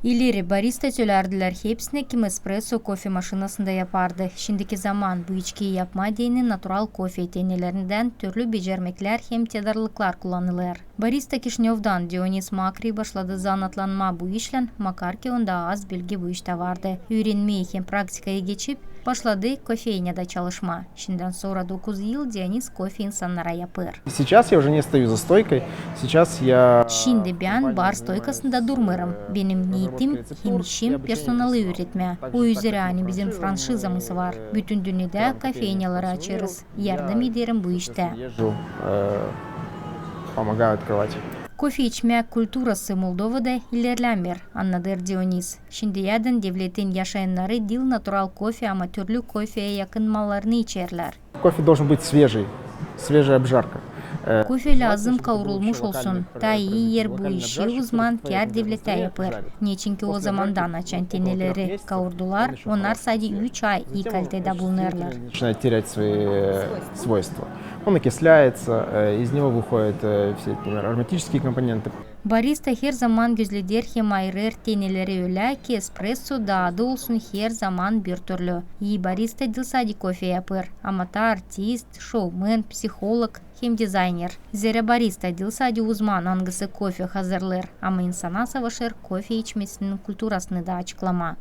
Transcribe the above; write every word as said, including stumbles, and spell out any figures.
İleri barista sölärdilär hepsinä, kim espresso kofe maşinasında yapardı. Şindiki zaman bu içkiyi yapmaa deyni natural kofe tenelerindän türlü becermeklär hem tedarlıklar kullanılêr. Barista Kişinövdan Dionis Makri başladı zanaatlanmaa bu işlän, makar ki onda az bilgi bu iştä vardı. Üürenmää hem praktikaya geçip, başladı kofeynedä çalışmaa. Şindän sora dokuz yıl Dionis kofe insannara yapêr. Сейчас я уже не стою за стойкой. Сейчас я... Şindi bän bar stoykasında durmêêrım. Benim niyetim hem işim personalı üüretmää. O üzerä, ani bizim franşizamız var. Bütün dünnedä kofeynaları açêrız. Yardım ederim bu iştä. Езжу, э, помогаю открывать. Kofe içmää kulturası Moldovada ilerlämeer, annadêr Dionis. Şindiyädän devletin yaşayannarı diil natural kofe, ama türlü kofeyä yakın mallarını içerlär. Кофе должен быть свежий, свежая обжарка. Э, Kofe lääzım kaurulmuş olsun. Taa ii er bu işi uzman kär devletä yapêr. Neçinki o zamandan, açan teneleri kaurdular, onnar sade üç ay ii kalitedä bulunêrlar. Начинает терять свои, э, свойства. Он окисляется, э, из него выходят, э, все, например, ароматические компоненты. Barista her zaman gözleder hem ayırêr teneleri ölä, ki espresso dadı olsun her zaman bir türlü. İi barista diil sade kofe yapêr, ama taa artist, şoumän, psiholog hem dizayner. Zerä barista diil sade uzman, angısı kofe hazırlêêr, ama insana savaşêr kofe içmesinin kulturasını da açıklamaa.